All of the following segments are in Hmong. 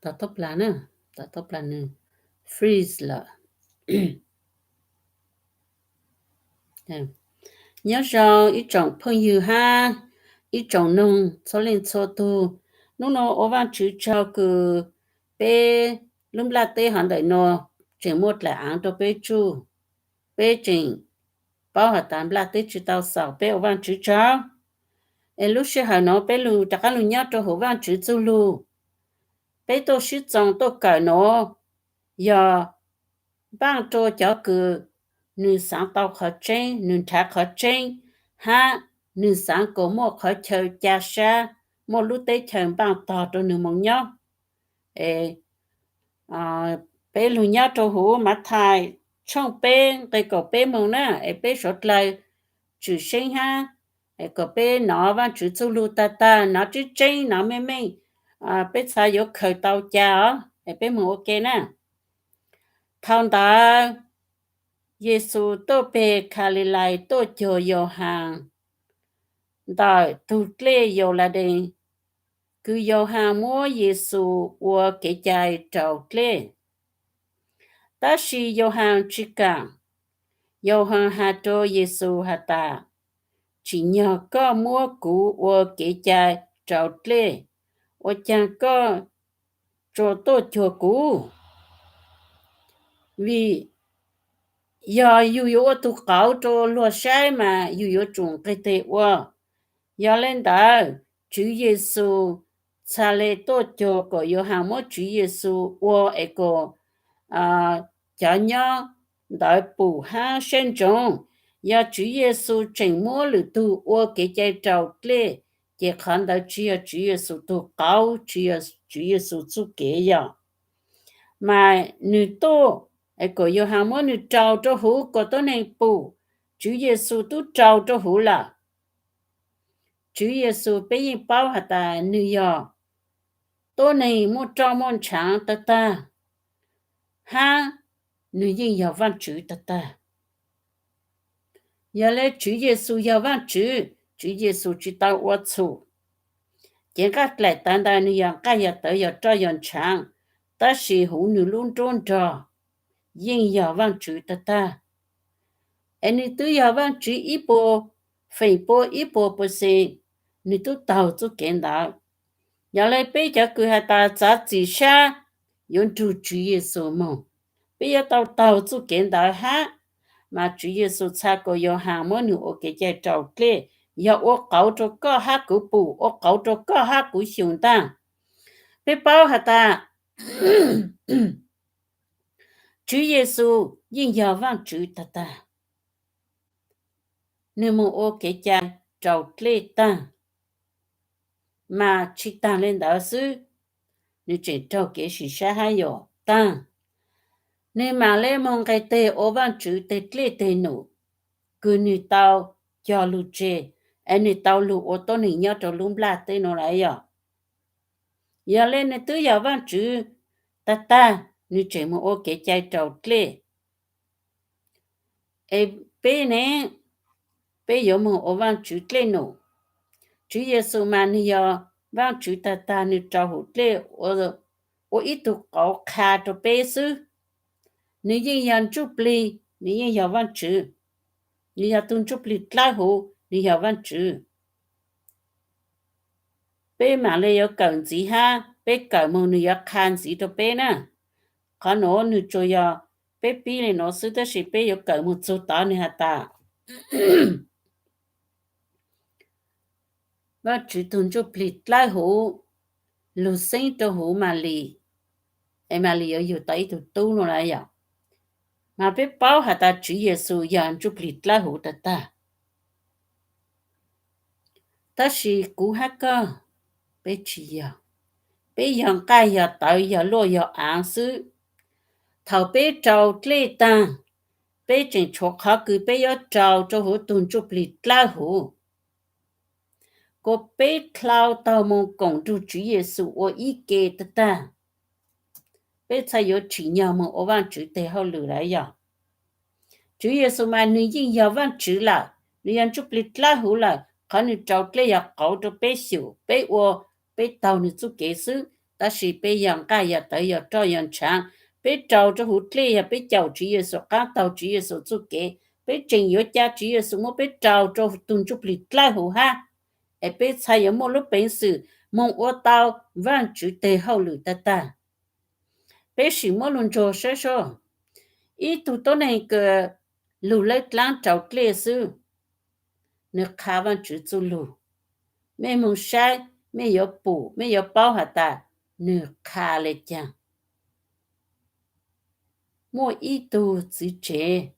Tau tau plas na, tau tau plas nws freeze lawm. Nyob zoo ib tsoom phooj ywg hab ib tsoom noog txhua leej txhua tug, hnub no ua Vaajtswv tsaug kws peb lub nplaj teb hov ntawm no tseem muaj dlaim aav rau peb tsuj. Peb tseem paub has tas nplaj teb tsi tau xaus, peb ua Vaajtswv tsaug. Es lub sij hawm no peb lug rov qaab lug nyob rau huv Vaajtswv txuj lug. Peb tuaj sib txoos tuaj kawm no yog npaaj rua cov kws nwg xaav tau qhov tseeb, nwg nrhav qhov tseeb, hab nwg xaav kuas muaj qhov chaw ca sab, muaj lub teb chaws npaaj tog rau nwg moog nyob. Es peb lug nyob rau huv Mathais tshooj peb nqe kaum peb moog na, es peb suav dlawg tshwm seeb hab, es kom peb nov Vaajtswv txuj lug tag tag, nov tseeb tseeb, nov meej meej, peb txhad yuav khaws tau ca os. Es peb moog ua ke na. Thaus ntawd Yexus tuaj peg Khalilais tuaj cuag Yauhaas ntawm tug dlej Yauladees, kws Yauhaas muab Yexus ua kev cai rau dlej. Tab sis Yauhaas tsi kaam. Yauhaas has rua Yexus has tas, Tsim nyog koj muab kuv ua kev cai rau dlej, ua caag koj tsuas tuaj cuag kuv? Vim yog yug yuav ua tug qauv rua luag saib mas yug yuav tsum nqeg teg ua. Yog le ntawd, Tswv Yexus txhad le tuaj cuag kom Yauhaas muab Tswv Yexus ua es kom cov nyob ntawd pum hab saib ntsoov, yog Tswv Yexus tseem muab lwm tug ua kev cai rau dlej, ces qhov ntawd tsi yog Tswv Yexus tug qauv, tsi yog Tswv Yexus txuj kev yog. Mas nwg tuaj kom Yauhaas muab nwg rau rua huv kom tuab neeg pum, Tswv Yexus tub rau rua huv lawm. Tswv Yexus peb yeej paub has tas nwg yog tuab neeg muaj roj muaj ntshaav tag tag, hab nwg yeej yog Vaajtswv tag tag. Yog le Tswv Yexus yog Vaajtswv, Tswv Yexus tsi tau ua txhum, cev nqaj dlaim tawv ntawd nwg yog nqaj yog tawv yog roj yog ntshaav, tab sis huv nwg lub nruab nrog yeej yog Vaajtswv tag tag. Es nwg twb yog Vaajtswv ib puas feem pua ib puas percent, nwg tub taug txuj kev ntawd. Yog le peb cov kws has tas txav txim sab yuav nrug Tswv Yexus moog, peb yuav tau taug txuj kev ntawd hab. Mas Tswv Yexus txhad kom Yauhaas muab nwg ua kev cai rau dlej, yog ua qauv rua koj hab kuv pum, ua qauv rua koj hab kuv xyum ntaag. Peb paub has tas Tswv Yexus yeej yog Vaajtswv tag tag. Nwg moog ua kev cai rau dlej taag, mas tsi taag le ntawd xwb, nwg tseem raug kev sim sab hab yam taag. Nwg mam le moog nqeg teg ua Vaajtswv teg dlej teg num, kws nwg tau cog lug tseg, es nwg tau lug ua tuab neeg nyob rau lub nplaj teb nuav lawm yog. Yog le nwg twb yog Vaajtswv tag tag, nwg tseem moog ua kev cai rau dlej. Es peb ne, peb yuav moog ua Vaajtswv dlej num. Tswv Yexus mas nwg yog Vaajtswv tag tag, nwg rau huv dlej ua ib tug qauv qha rua peb xwb. Nwg yeej yog ntsuj plig, nwg yeej yog Vaajtswv. Nwg yog tug ntsuj plig dlawb huv, nwg yog Vaajtswv. Peb mam le yuav kawm ntxiv hab, peb kawm moog nwg yuav qha ntxiv rua peb na. Qhov nuav nwg tsuas yog peb pib le nuav xwb, tab sis peb yuav kawm moog txug tod nwg has tas Vaajtswv tug ntsuj plig dlawb huv lug xeeb rua huv Malis, es Malis yuav yug tau ib tug tub nuav lawm yog. Mas peb paub has tas Tswv Yexus yog ntsuj plig dlawb huv tag tag. Tab sis kuv hab koj, peb tsi yog. Peb yog nqaj yog tawv yog luaj yog aav xwb. Thaus peb rau dlej taag, peb tseem tshuav qhov kws peb yuav rau rua huv tug ntsuj plig dlawb huv, kuas peb dlhau taug moog koom nrug Tswv Yexus ua ib ke tag tag. Peb txhaj yuav tsim nyog moog ua Vaajtswv teg hauj lwm lawm yog. Tswv Yexus mas nwg yeej yog Vaajtswv lawm, nwg yog ntsuj plig dlawb huv lawm, qhov nwg rau dlej yog qauv rua peb xyum, peb ua, peb taug nwg txuj kev xwb. tab sis peb yog nqaj yog tawv yog roj yog ntshaav, peb rau rau huv dlej yog peb caum Tswv Yexus qaab taug Tswv Yexus txuj kev, peb tseem yuav ca Tswv Yexus muab peb rau rau tug ntsuj plig dlawb huv hab, es peb txhad yuav muaj lub peev xwm moog ua tau Vaajtswv teg hauj lwm tag tag. Peb sim muab lug ntsuag saib seb, ib tug tuab neeg kws lug laib dlaab rau dlej xwb, nwg qha Vaajtswv txuj lug. Mej moog saib, mej yuav pum, mej yuav paub has tas nwg qha le caag. Muaj ib tug txiv tsev,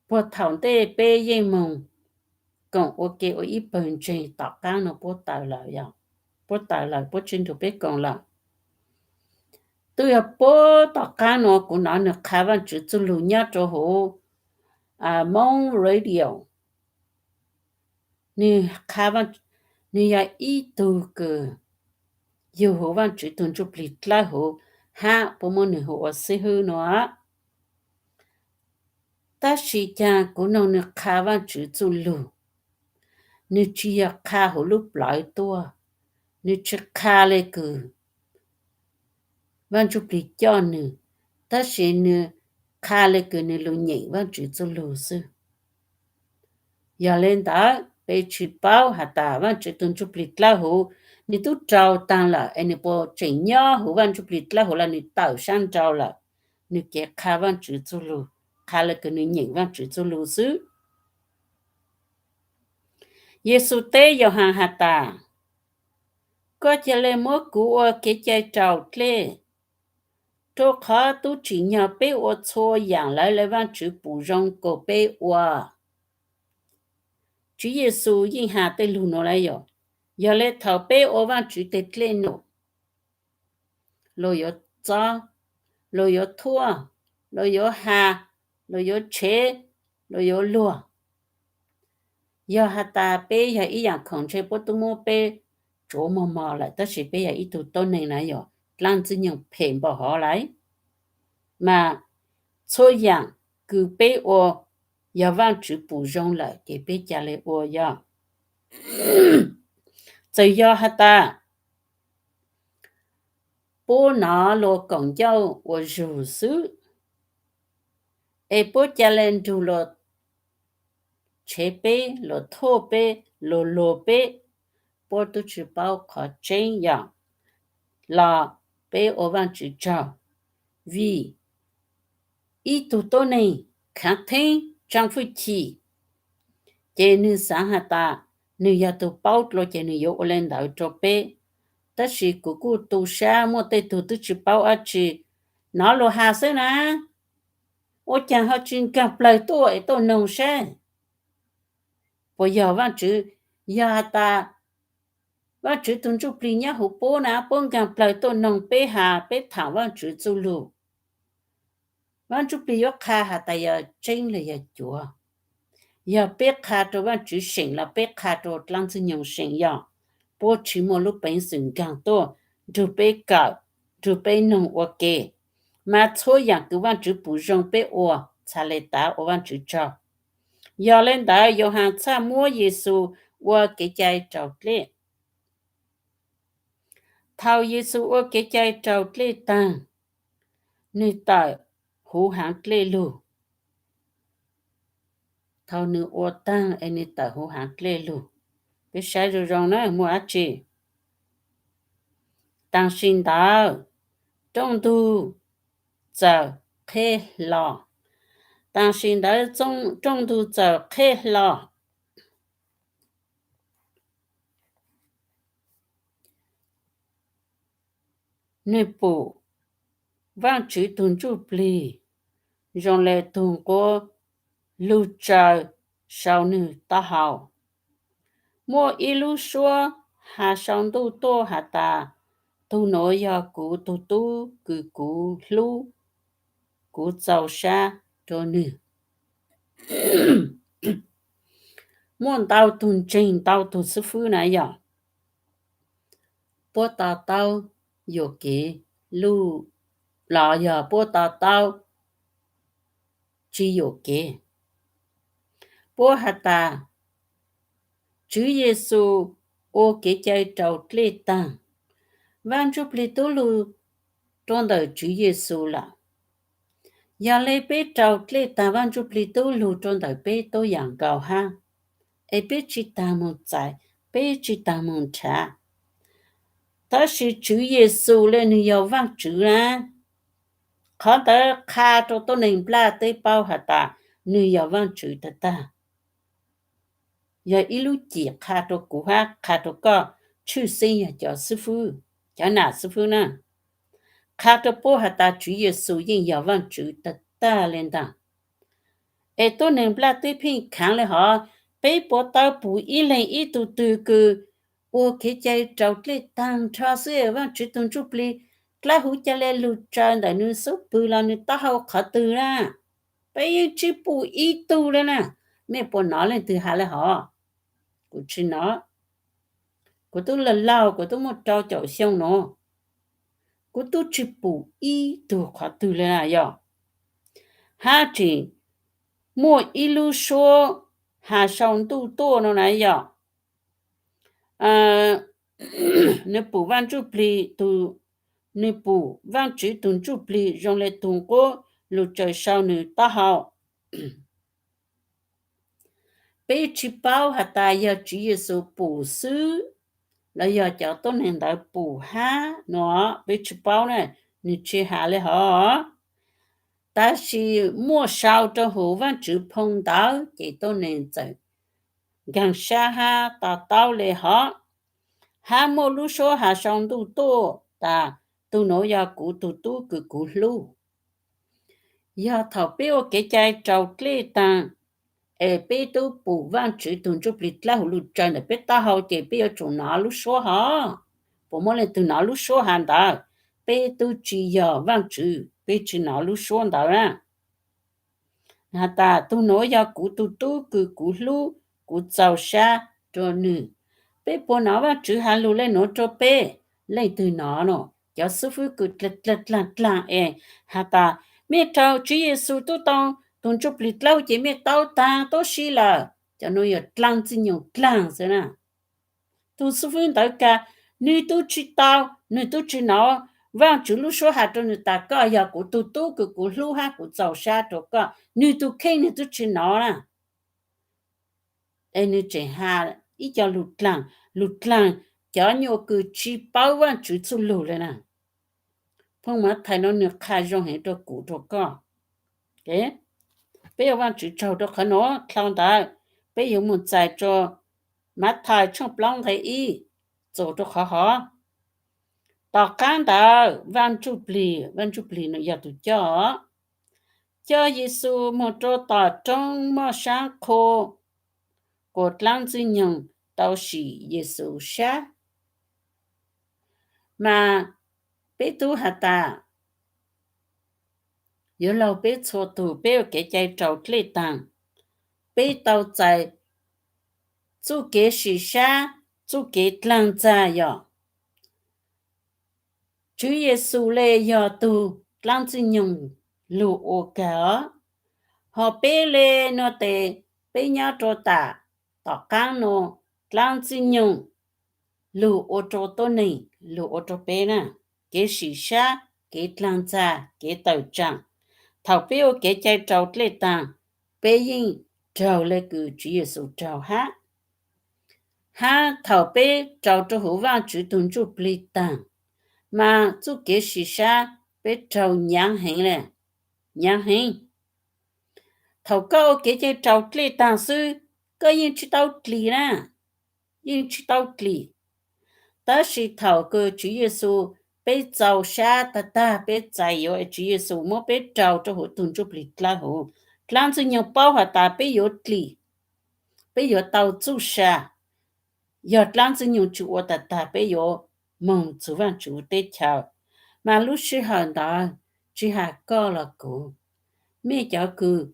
puag thaum ntej peb yeej moog koom ua ke ua ib pawg ntseeg tom qaab nuav puab taws lawm, puab taws lawm, puab tsi nrug peb koom lawm. Twb yog puab tom qaab nuav kuv nov nwg qha Vaajtswv txuj lug nyob rau huv Hmoob Radio. Nwg, nwg yog ib tug kws yug huv Vaajtswv tug ntsuj plig dlawb huv hab puab muab nwg hu ua xib hwb nuav. Tab sis caag kuv noog nwg qha Vaajtswv txuj lug, nwg tsi yog qha huv lub plawv tuaj, nwg tsi qha le kws Vaajtswv plig coj nwg, tab sis nwg qha le kws nwg lug nyeem Vaajtswv txuj lug xwb. Yog le ntawd peb tsi paub has tas Vaajtswv tug ntsuj plig dlawb huv nwg tub rau taag lawm es nwg puas tseem nyob huv Vaajtswv plig dlawb huv los nwg tawm sab nrau lawm, nwg kev qha Vaajtswv txuj lug, qha le kws nwg nyeem Vaajtswv txuj lug xwb. Yexus teb Yauhas has tas, koj ca le muab kuv ua kev cai raus dlej, rua qhov tub tsim nyog peb ua txhua yaam lawv le Vaajtswv pum zoo kom peb ua. Tswv Yexus yeej has tej lug nuav lawm yog, yog le thaum peb ua Vaajtswv teg dlej num, luag yuav txob, luag yuav thuam, luag yuav has, luag yuav tshev, luag yuav luag. Yog has tas peb yog ib yaam khoom ntshe puab tub muab peb tsuav mog mog lawm, tab sis peb yog ib tug tuab neeg na yog dlaab ntxwg nyoog phem npaum hov lawm, mas txhua yaam kws peb ua yog Vaajtswv pum zoo lawm ces peb ca le ua yog. Txawm yog has tas puab nov luag koom ncauj ua zug xwb, es puab ca le nrug luag tshev peb, luag thuam peb, luag luag peb, puab tub tsi paub qhov tseeb yog los peb ua Vaajtswv tsaug. Vim ib tug tuab neeg khaav theeb tsaa fwj chim, ces nwg xaav has tas nwg yog tug paub dlua ces nwg yuav ua le ntawd rua peb. Tab sis kuv kuj tu sab muaj tej tug tub tsi paub dab tsi, nov luag has xwb na, ua caag ho tsi nkaag plawg tuaj es tuaj noog saib. Puas yog Vaajtswv, yog has tas Vaajtswv tug ntsuj plig nyob huv puab na, puab nkaag plawg tuaj noog peb has peb thaam Vaajtswv txuj lug. Vaajtswv plig yuav qha has tas yog tseeb los yog cuav. Yog peb qha rua Vaajtswv seem los peb qha rua dlaab ntxwg nyoog seem yog, puab tsi muaj lub peev xwm nkaag tuaj nrug peb kawm, nrug peb noog ua ke. Mas txhua yaam kws Vaajtswv pum zoo peb ua, txhad le tav ua Vaajtswv tsaug. Yog le ntawd Yauhas txhaj muab Yexus ua kev cai raus dlej. Thaus Yexus ua kev cai raus dlej taag, nwg tawm huv haav dlej lug. Thaus nwg ua taag es nwg tawm huv haav dlej lug, peb saib zoo zoo na muaj dab tsi. Taam sim ntawd rooj ntug txawm qheb hlo. Taam sim ntawd rooj ntug txawm qheb hlo. Nwg pum Vaajtswv tug ntsuj plig zoo le tug nquab lug tsaws sau nwg taub hau. Muaj ib lub suab has sau ntuj tuaj has tas, tug nuav yog kuv tug tub kws kuv hlub, kuv txaus sab rua nwg. Muaj ntau tug ntseeg ntau tug xib fwb na yog puab to taub yuam kev luj los yog puab to taub tsi yuam kev. Puab has tas Tswv Yexus ua kev cai raus dlej taag, Vaj Ntsuj Plig Tub lug rua ntawm Tswv Yexus lawm. Yog le peb rau dlej taag Vaj Ntsuj Plig Tub lug rua ntawm peb tub yaam nkaus hab, es peb tsi taag moog txais, peb tsi taag moog nrhav. Tab sis Tswv Yexus le nwg yog Vaajtswv na, qhov ntawd qha rua tuab neeg nplaj teb paub has tas nwg yog Vaajtswv tag tag. Yog ib lub cim qha rua kuv hab qha rua koj, tshwj xeeb yog cov xib fwb, cov nam xib fwb na, qha rua puab has tas Tswv Yexus yeej yog Vaajtswv tag tag le ntaag. Es tuab neeg nplaj teb pheej khaav le hov, peb puas tau pum ib leeg ib tug twg kws ua kev cai raus dlej taag nrho xwb, Vaajtswv tug Ntsuj Plig dlawb huv ca le lug tsaws ntawm nwg xub pwg los nwg taub hau qhov twg na? Peb yeej tsi pum ib tug le na. Mej puas nov leej twg has le hov? Kuv tsi nov. Kuv tub laug laug, kuv tub muaj rau caum xyoo nuav, kuv tub tsi pum ib tug qhov twg le na yog. Hab tseem muaj ib lub suab has sau ntuj tuaj no na yog, nwg pum Vaaj Ntsuj Plig, nwg pum Vaajtswv tug Ntsuj Plig zoo le tug nquab lug tsaws sau nwg taub hau. Peb tsi paub has tas yog Tswv Yexus pum xwb los yog cov tuab neeg ntawd pum hab no, peb tsi paub na, nwg tsi has le hov. Tab sis muaj sau rua huv Vaajtswv phoo ntawv ces tuab neeg txawm nkaag sab hab to taub le hov. Hab muaj lub suab has sau ntuj tuaj tas, tug nuav yog kuv tug tub kws kuv hlub. Yog thaum peb ua kev cai raus dlej taag, es peb tub pum Vaajtswv tug Ntsuj Plig dlawb huv lug tsaws ntawm peb taub hau ces peb yuav tsum nov lub suab hov. Puas muaj leej twg nov lub suab has ntawd? Peb tub tsi yog Vaajtswv, peb tsi nov lub suab ntawd na. Has tas tug nuav yog kuv tug tub kws kuv hlub, kuv txaus sab rua nwg. Peb puas nov Vaajtswv has lug le nuav rua peb? Leej twg nov no? Cov xib fwb kws dlaag dlaag dlaag es has tas, mej raug Tswv Yexus tub tau tug Ntsuj Plig dlawb ces mej tau taag tub si lawm. Cov nuav yog dlaag Ntxwg Nyoog dlaag xwb na. Tug xib fwb ntawd kag, nwg tub tsi tau, nwg tub tsi nov Vaajtswv lub suab has rua nwg tas koj yog kuv tug tub kws kuv hlub hab kuv txaus sab rua koj, nwg tug kheej nwg tub tsi nov na. Es nwg tseem has ib co lug dlaag, lug dlaag cov nyuam kws tsi paub Vaajtswv txuj lug le na. Phoo Mathais no nwg qha zoo heev rua kuv rua koj. Peb ua Vaajtswv tsaug rua qhov nuav, dlhau ntawd peb yuav moog txais rua Mathais tshooj plaub nqe ib txug rua qhov hov. Tom qaab ntawd Vaaj Ntsuj Plig, Vaaj Ntsuj Plig nwg yog tug coj, coj Yexus moog rua tom roob moj saab qhua, kuas dlaab Ntxwg Nyoog tau sim Yexus sab. Mas peb tub has tas, yuav laug peb txhua tug peb ua kev cai raus dlej taag, peb tau txais txuj kev sim sab, txuj kev dlaag ntxag yog Tswv Yexus le yog tug dlaab Ntxwg Nyoog lug ua kag os. Hos peb le nuav tes peb nyob rua tam tom qaab nuav, dlaab Ntxwg Nyoog lug ua rua tuab neeg, lug ua rua peb na, kev sim sab, kev dlaag ntxag, kev tawm tsaam. Thaum peb ua kev cai raus dlej taag, peb yeej raug le kws Tswv Yexus raug hab. Hab thaum peb raug rua huv Vaajtswv tug Ntsuj Plig taag, mas txuj kev sim sab peb raug nyaav heev le, nyaav heev. Thaum koj ua kev cai raus dlej taag xwb, koj yeej tsi tau dlim na, yeej tsi tau dlim. Tab sis thaum kws Tswv Yexus, peb txaus sab tag tag peb txais yuav Tswv Yexus muab peb rau rua huv tug Ntsuj Plig dlaab huv, dlaab Ntxwg Nyoog paub has tas peb yuav dlim, peb yuav tau txuj sa. Yog dlaab Ntxwg Nyoog tsi ua tag tag peb yuav moog txug Vaajtswv teb chaws. Mas lub sij hawm ntawd tsi has koj los kuv, mej cov kws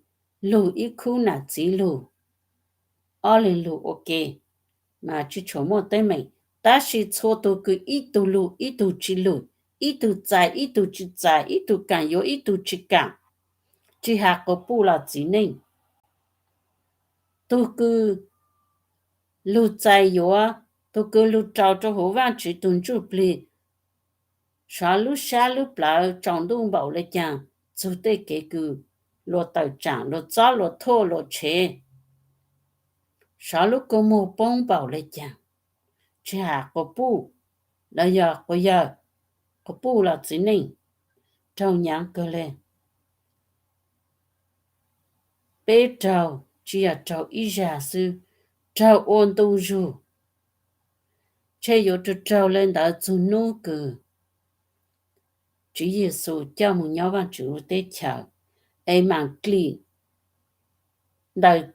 lug ib khub nam txiv lug, ob leeg lug ua ke, mas tsi tshua muaj teeb meem. Tab sis txhua tug kws ib tug lug ib tug tsi lug, ib tug txais ib tug tsi txais, ib tug kaam yuav ib tug tsi kaam, tsi has quas puj los txiv neej, tug kws lug txais yuav, tug kws lug rau rua huv Vaajtswv tug Ntsuj Plig, Sov lub sab lub plawv tsaus ntuj npaum le caag, txug tej kev kws luag tawm tsaam, luag txob luag thuaj luag tshev, sov lub kua muag poob npaum le caag, tsi has quas puj los yog quas yawg, quas puj los txiv neej, raug nyaav kawg le. Peb raug tsi yog raug ib zag xwb, raug ua ntu zug, tshe yuav raug raug le ntawd txug nub kws Tswv Yexus coj moog nyob Vaajtswv lub teb chaws, es maam klim ntawm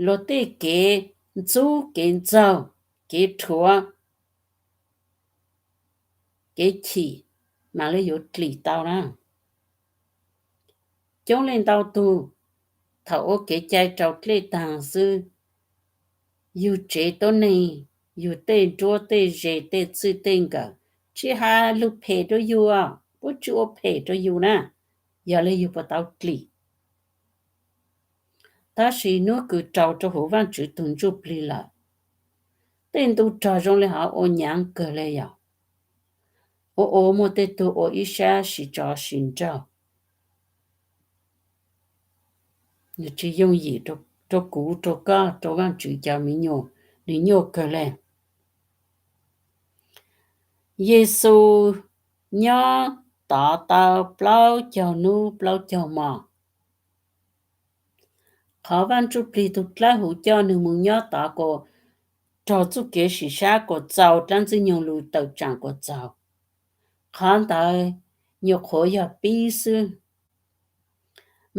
luag tej kev ntxub kev ntxaug, kev rhuav, kev chim, maam le yuav klim tau na. Coob leej ntau tug thaum ua kev cai rau dlej taag xwb, yug tsev tuab neeg, yug tej nruab tej ze tej txwj tej nkawm, tsi has lug phem rua yug, puab tsi ua phem rua yug na, yog le yug puas tau klim. Tab sis nub kws raug rua huv Vaajtswv tug ntsuj plig lawm, tej ntu rog zoo le hov ua nyaav kawg le yog, ua ua muaj tej tug ua ib sab sis tsov sis nraug. Nwg tsi yooj yim rua kuv, rua koj, rua Vaajtswv cov mi nyuam, nwg nyuaj kawg le. Yexus nyob tod tau plaub caug nub plaub caug mo. Qhov Vaaj Ntsuj Plig tug dlawb huv coj nwg moog nyob tod kuas raug txuj kev sim sab kuas txaus, dlaab Ntxwg Nyoog lug tawm tsaam kuas txaus. Qhov ntawd nyuam qhuav yog pib xwb,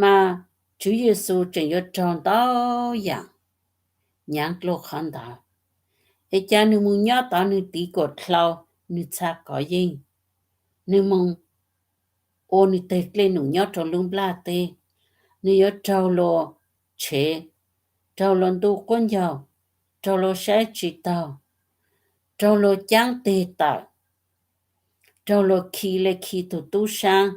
mas Tswv Yexus tseem yuav raug ntau yaam nyaav dlua qhov ntawd. Es cas nwg moog nyob tod nwg tiv kuam dlhau, nwg txha kov yeej, nwg moog ua nwg teg dlej num nyob rua lub nplaj teb, nwg yuav raug luag tshev, raug luag ntu quab ncaug, raug luag saib tsi taug, raug luag caab teg tawm, raug luag khi le khi tug tub saab,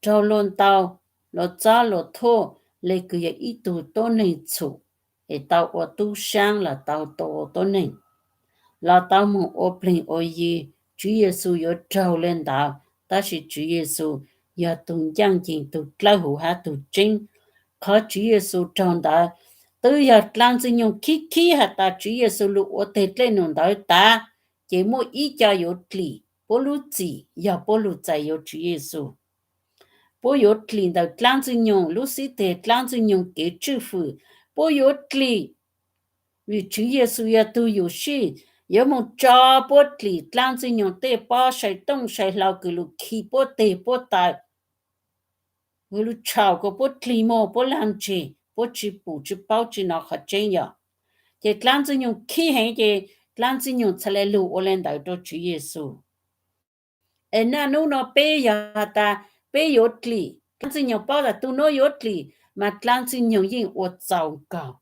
raug luag ntaus, luag txob luag thuam le kws yog ib tug tuab neeg txhum es tau ua tub saab los tau tua tuab neeg, los tau moog ua pleg ua yi. Tswv Yexus yuav raug le ntawd, tab sis Tswv Yexus yog tug ncaaj nceeg, tug dlawb huv hab tug tseeb. Qhov Tswv Yexus raug ntawd twb yog dlaab Ntxwg Nyoog khib khib has tas Tswv Yexus lug ua teg dlej num ntawd tas, ces muaj ib co yuav dlim puab lub txim yog puab lug txais yuav Tswv Yexus. Puab yuav dlim ntawm dlaab Ntxwg Nyoog lub xib teg, dlaab Ntxwg Nyoog kev tswj fwm, puab yuav dlim, vim Tswv Yexus yog tug yuam sij, yuav moog tso puab dlim dlaab Ntxwg Nyoog tej pob sai tooj sai hlau kws lug khi puab teg puab taw, lug tshau kuas puab dlig muag puab lag ntseg, puab tsi pum tsi paub tsi nov qhov tseeb yog. Ces dlaab Ntxwg Nyoog khib heev ces dlaab Ntxwg Nyoog txhad le lug ua le ntawd rua Tswv Yexus. Es naj nub no peb yog has tas peb yuav dlim, dlaab Ntxwg Nyoog paub tas tug nuav yuav dlim, mas dlaab Ntxwg Nyoog yeej ua txaus nkaus,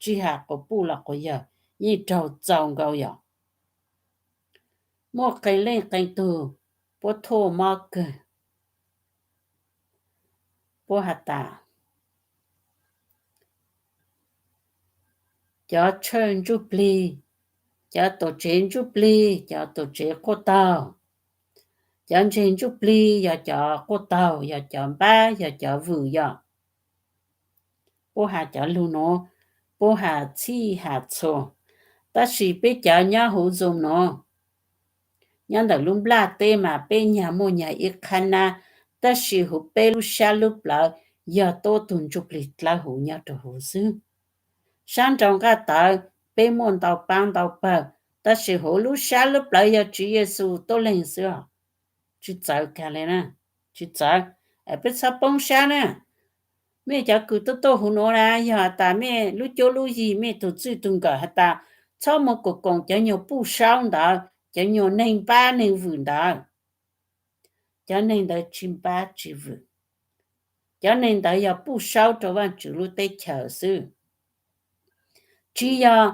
tsi has quas puj los quas yawg, yeej raug txaus nkaus yog. Muaj qee leej qee tug puab thuaj mob kawg, puab has tas cov tshawj ntsuj plig, cov tuam tsev ntsuj plig, cov tuam tsev quaj taug, cov ntseeg ntsuj plig yog cov quaj taug, yog cov npab, yog cov vwm yog. Puab has cov lug nuav, puab has txhij has txhua, tab sis peb cov nyob huv Zoom nuav, nyob ntawm lub nplaj teb mas peb nyag muaj nyag ib qhab nab, tab sis huv peb lub sab lub plawv yog tuab tug ntsuj plig dlawb huv nyob rua huv xwb. Sab nraud nqaj tawv peb muaj ntau paab ntau pawg, tab sis huv lub sab lub plawv yog Tswv Yexus tuab leeg xwb. Tsi txawv kag le na, tsi txawv. Peb txhob poob sab na. Mej cov kws tuaj tuaj huv nuav na, yog has tas mej lub cuab lub yig mej tug txwj tug nkawm has tas txhob moog koom koom cov nyuag puj saub ntawd, cov nyuag neeg npab neeg vwm ntawd. Cov neeg ntawd tsi npab tsi vwm. Cov neeg ntawd yog puj saub rau Vaajtswv lub teb chaws xwb. Tsi yog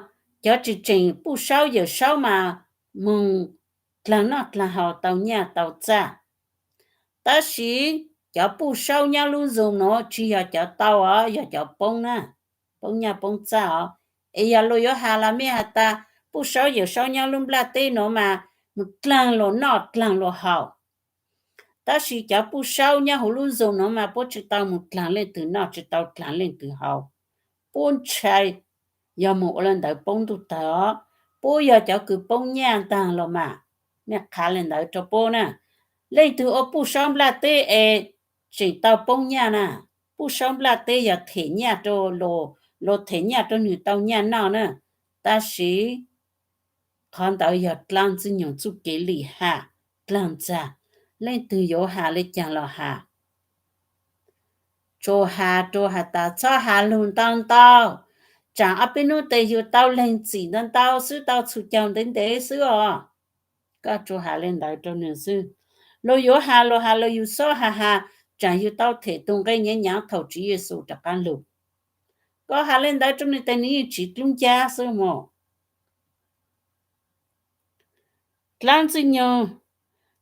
cov tseem tseem puj saub yawm saub mas moog dlaag noj dlaag haus tau nyaj tau txaj. Tab sis cov puj saub nyob lub Zoom nuav tsi yog cov tau os, yog cov poob na, poob nyaj poob txaj os. Es yog luag yuav has los mej has tas puj saub yawm saub nyob lub nplaj teb nuav mas mus dlaag luas noj dlaag luas haus. Tab sis cov puj saub nyob huv lub zog nuav mas puab tsi tau mus dlaag leej twg noj tsi tau dlaag leej twg haus. Puab ntshai yog mus ua le ntawd poob ntuj tawg os. Puab yog cov kws poob nyaj ntaag los mas, mej qha le ntawd rua puab na. Leej twg ua puj saub nplaj teb es tseem tau poob nyaj na. Puj saub nplaj teb yog them nyaj rua, luas them nyaj rua nwg tau nyaj noj na. Tab sis qhov ntawd yog dlaab ntxwg nyoog txuj kev lim ham dlaag ntxag. Leej twg yuav has le caag los has, tsuas has rua has tas txhob has lug ntau ntau, tsaam ob peb nub tes yug tau leeg txim ntau ntau xwb, tau txhum caug ntev ntev xwb os. Koj tsuas has le ntawd rua nwg xwb. Luas yuav has luas has, luas yug xob has has, tsaam yug tau them tug nqe nyav nyav thaum Tswv Yexus rov qaab lug. Koj has le ntawd rua nwg tes nwg yeej tsiv dlub ncaab xwb mog. Dlaab ntxwg nyoog,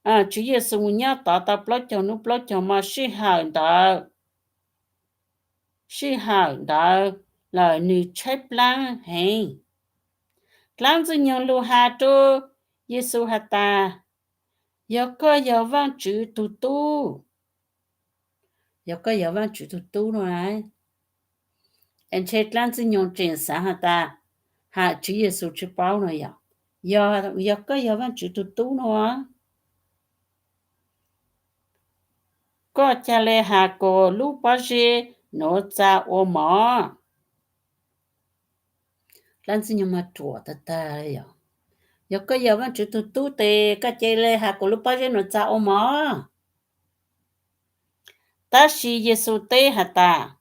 Tswv Yexus mus nyob tod tau plaub caug nub plaub caug mo sij hawm ntawd, sij hawm ntawd lawm nwg tshaib plaab heev. Dlaab ntxwg nyoog lug has rua Yexus has tas, yog koj yog Vaajtswv tug tub, yog koj yog Vaajtswv tug tub no, es ntshe dlaab ntxwg nyoog tseem xaav has tas, has Tswv Yexus tsi paub no yog, yog koj yog Vaajtswv tug tub no, koj ca le has kuas lub pob zeb nuav txav ua mov. Dlaab ntxwg nyoog mas ruam tag tag, yog koj yog Vaajtswv tug tub tes koj ca le has kuas lub pob zeb nuav txav ua mov. Tab sis Yexus teb has tas,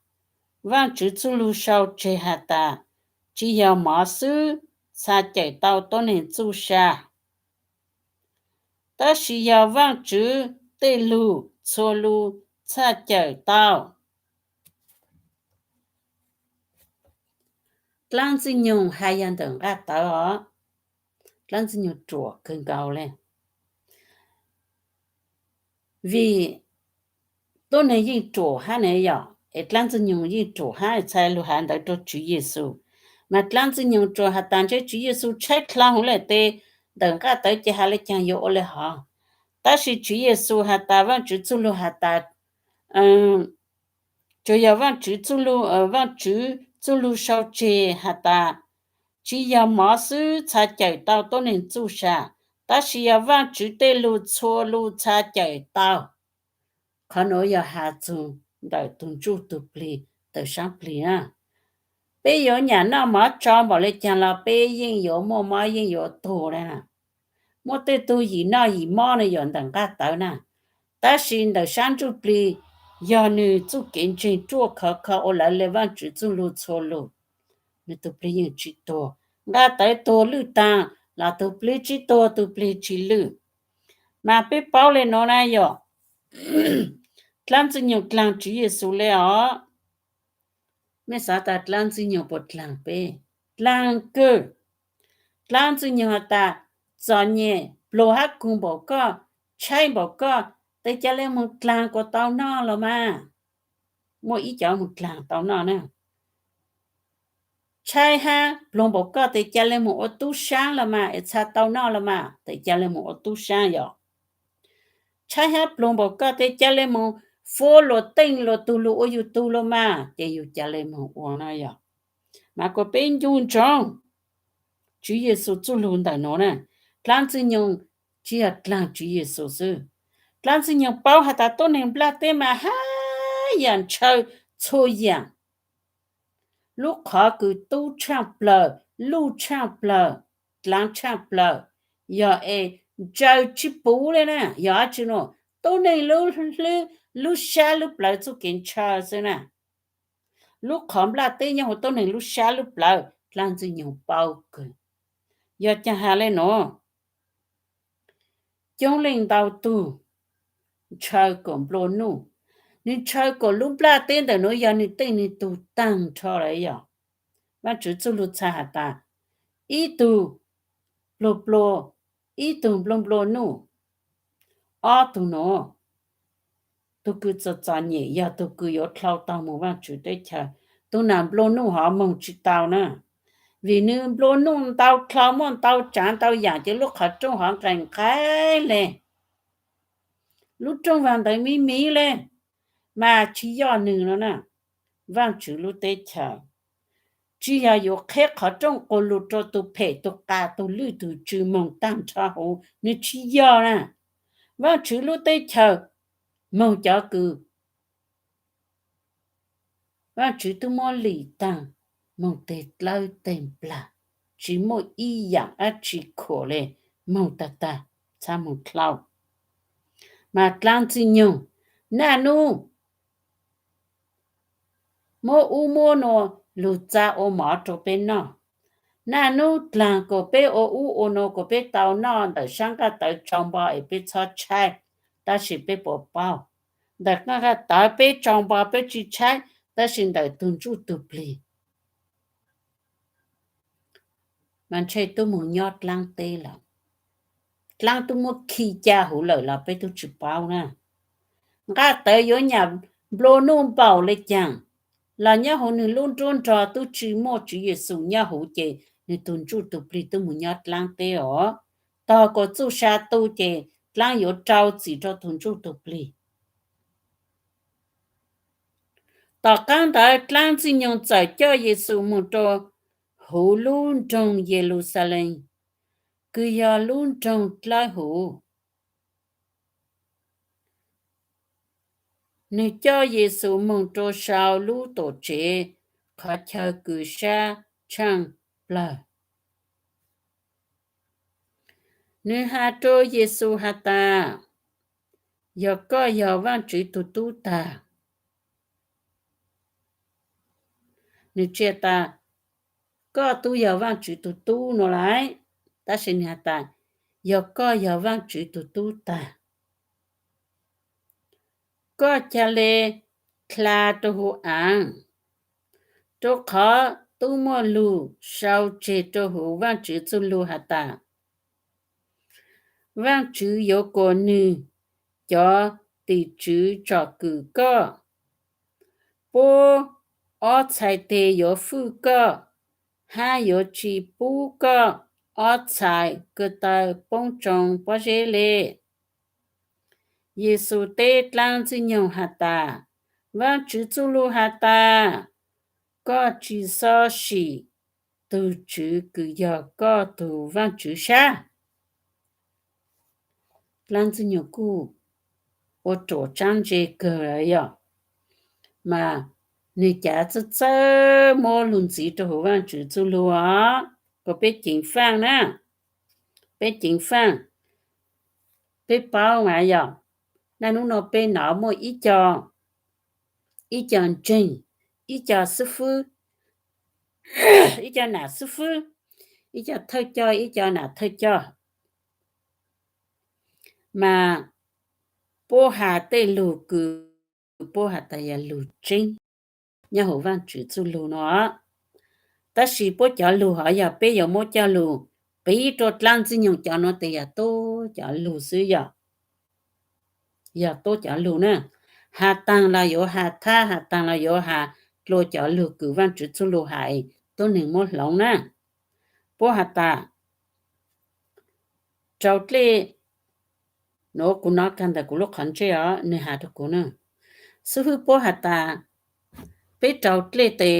Vaajtswv txuj lug sau tseg has tas, tsi yog mov xwb txha cawm tau tuab neeg txuj sa, tab sis yog Vaajtswv tej lug txhua lug txha cawm tau. Dlaab ntxwg nyoog has yog ntawm nqaj tawv os, dlaab ntxwg nyoog ruam kawg nkaus le. Vim tuab neeg yeej ruam hab ne yom, es dlaab ntxwg nyoog yeej ruam hab txha lug has ntawd rua Tswv Yexus. Mas dlaab ntxwg nyoog tsuas has tas ntshe Tswv Yexus tshaib dlha huv le tes ntawm nqaj tawv ces has le caag yuav ua le hov. Tab sis Tswv Yexus has tas Vaajtswv txuj lug has tas, tsuas yog Vaajtswv txuj lug, Vaajtswv txuj lug sau tseg has tas, tsi yog mov xwb txha cawm tau tuab neeg txuj sa, tab sis yog Vaajtswv tej lug txhua lug txha cawm tau. Qhov nuav yog has txug ntawm tug ntsuj tug plig tawm saab plig na. Peb yuav nyam noj mov tsau npaum le caag los peb yeej yuav muaj mob yeej yuav tuag le. Muaj tej tug yim noj yim mob ne yom ntawm nqaj tawv na, tab sis ntawm saab ntsuj plig yog nwg txuj kev ntseeg ruaj khov kho ua lawv le Vaajtswv txuj lug txhua lug. Nwg tug plig yeej tsi tuag. Nqaj tawv tuag lwj taag los tug plig tsi tuag, tug plig tsi lwj. Mas peb paub le nuav na yom, dlaab ntxwg nyoog dlaag Tswv Yexus le os. Mej xav tas dlaab ntxwg nyoog puas dlaag peb? Dlaag kawg. Dlaab ntxwg nyoog has tas, txom nyem pluag hab kug npaum koj, tshaib npaum koj, tes ca le moog dlaag kuas tau noj los mas. Muaj ib cov moog dlaag tau noj na. Tshaib hab pluag npaum koj tes ca le moog ua tub saab los mas, es txha tau noj los mas, tes ca le moog ua tub saab yom. Tshaib hab pluag npaum koj tes ca le moog fuab luas teej luas tug lug ua yug tug los mas, ces yug ca le moog ua no yom. Mas kuas peb ncu ntsoov Tswv Yexus txuj lug ntawm nuav na, dlaab ntxwg nyoog tsi yog dlaag Tswv Yexus xwb. Dlaab ntxwg nyoog paub has tas tuab neeg nplaj teb mas hab yaam ntshaw txhua yaam. Lub qhov kws tub tshaaj plawg, luj tshaaj plawg, dlaav tshaaj plawg, yog es ntsaws tsi puv le na, yog dlaab tsi no, tuab neeg lub sab lub plawv txuj kev ntshaw xwb na. Lub qhov nplaj teb nyob huv tuab neeg lub sab lub plawv, dlaab ntxwg nyoog paub kawg. Yog caag has le nuav, coob leej ntau tug ntshaw kuas nplua nuj, nwg ntshaw kuas lub nplaj teb ntawm nuav yog nwg tej nwg tug taag nrho lawm yom. Vaajtswv txuj lug txhad has tas, ib tug pluag pluag, ib tug nplua nplua nuj, ob tug nuav, tug kws txom txom nyem yog tug kws yuav dlhau taug moog Vaajtswv teb chaws, tug nam nplua nuj hov moog tsi tau na. vim nws nplua nuj ntau dlhau, muaj ntau tsav ntau yam, ces lub qhov rooj hov nqaim nqaim le, lub rooj vag ntawd miv miv le, mas tsis yog nws no na. Vaajtswv lub teb chaws tsis yog yuav qheb qhov rooj quas lug rua tug phem tug qas tug lwj tug tsw moog taag nrho huv, nws tsis yog na. Vaajtswv lub teb chaws moog cov kws Vaajtswv tub muab lim taag, moog teg dlawb teg nplaag, tsis muaj ib yaam dlaab tsi khuam le, moog tag tag, txhab moog dlhau. Mas dlaab ntxwg nyoog, naj nub muab ub muab nuav lug txaa ua mov rua peb noj. Naj nub dlaag kuas peb ua ub ua nuav kuas peb tau noj ntawm sab nqaj tawv tsau npo es peb txhob tshaib, tab sis peb puas paub, ntawm nqaj tawv peb tsau npo peb tsis tshaib, tab sis ntawm tug ntsuj tug plig mas ntshe tub moog nyob dlaab teb lawm. Dlaab tub muab khi ca huv lawm los peb tub tsis paub na. Nqaj tawv yuav nyam nplua nuj npaum le caag los nyob huv nwg lub nruab nrog tub tsi muaj Tswv Yexus nyob huv ces nwg tug ntsuj tug plig tub moog nyob dlaab teb os. Tog kuas txuj sa tu ces dlaab yuav rau txim rua tug ntsuj tug plig. Tom qaab ntawd dlaab ntxwg nyoog txawm coj Yexus moog rua huv lub nroog Yeluxalees, kws yog lub nroog dlawb huv. Nwg coj Yexus moog rua sau lub tuam tsev qhov chaw kws sab tshaaj plawg. Nwg has rua Yexus has tas, Yog koj yog Vaajtswv tug tub tag. Nwg tsi has tas, Koj tub yog Vaajtswv tug tub nuav lawm, tab sis nwg has tas, Yog koj yog Vaajtswv tug tub tag, koj ca le dlha rua huv aav, rua qhov tub muaj lug sau tseg rua huv Vaajtswv txuj lug has tas, Vaajtswv yuav kuas nwg cov tim tswv tsom kwm koj, puab ob txhais teg yuav fwj koj, hab yuav tsi pub koj ob txhais ko taw poob tsoo pob zeb le. Yexus teb dlaab ntxwg nyoog has tas, Vaajtswv txuj lug has tas, Koj tsi xob sim tug tswv kws yog koj tug vaajtswv sab. Dlaab ntxwg nyoog kuj ua ruam tsaab ntse kawg yog, mas nwg cav txawj txawj muab lug ntxiv rua huv Vaajtswv txuj lug os, kuas peb ceev faaj na, peb ceev faaj, peb paub mas yog, naj nub nuav peb nov muaj ib co, ib co ntseeg, ib co xib fwb, ib co nam xib fwb, ib co thawj coj, ib co nam thawj coj, mas puab has tej lug kws puab has tas yog lug tseeb nyob huv Vaajtswv txuj lug nuav, tab sis puab cov lug hov yog peb yuav muab coj lug piv rua dlaab ntxwg nyoog cov nuav tes yog tub cov lug xwb yog, yog tub cov lug na. Has taag los yuav has thab, has taag los yuav has dlua cov lug kws Vaajtswv txuj lug has, tub neeg muab hloov na. Puab has tas, rau dlej, nuav kuv nov kag ntawm kuv lub qhov ntsej os, nwg has rua kuv na, xib fwb puab has tas, peb rau dlej tes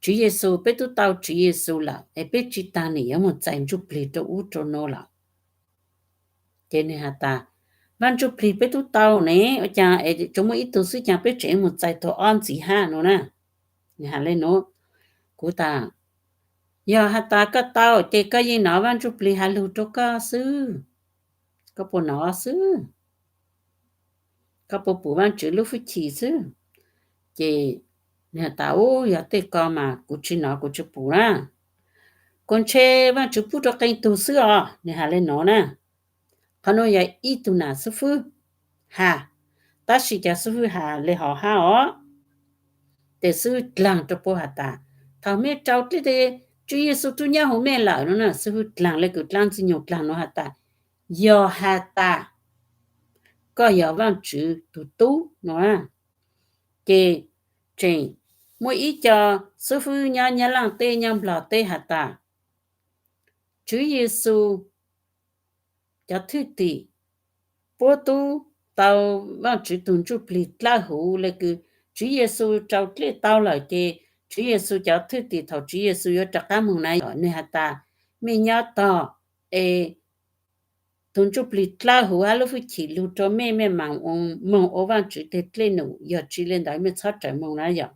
Tswv Yexus, peb tub tau Tswv Yexus lawm es peb tsi taag nwg yuav moog txais ntsuj plig rua ub rua nuav lawm. Ces nwg has tas, Vaaj ntsuj plig peb tub tau ne, ua caag es tsuas muaj ib tug xwb caag peb tseem moog txais tug ob ntxiv hab nuav na? Nwg has le nuav, kuv tas, yog has tas koj tau ces koj yeej nov Vaaj ntsuj plig has lug rua koj xwb, koj puas nov xwb, koj puas pum Vaajtswv lub hwj chim xwb. Ces nwg has tas, u, yog tej ko mas kuv tsi nov kuv tsi pum na, kuas ntshe Vaajtswv pub rua qee tug xwb os, nwg has le nuav na. Qhov nuav yog ib tug nam xib fwb has, tab sis cov xib fwb has le hov hab os. Tes xib fwb dlaag rua puab has tas, thaum mej rau dlej tes Tswv Yexus tub nyob huv mej lawm no na, xib fwb dlaag le kws dlaab ntxwg nyoog dlaag nuav has tas, yog has tas koj yog Vaajtswv tug tub no, ces tseem Muaj ib co xib fwb nyob Nyab Laj teb nyob Nplog teb has tas, Tswv Yexus cov thwj tim puab tub tau Vaajtswv tug ntsuj plig dlawb huv le kws Tswv Yexus raus dlej tau lawm ces Tswv Yexus cov thwj tim thaum Tswv Yexus yuav rov qaab moog na, nwg has tas, mej nyob tog es tug ntsuj plig dlawb huv hab lub hwj chim lug rua mej, mej maam moog ua Vaajtswv teg dlej num, yog tsi le ntawd mej txhob rawm moog na yog.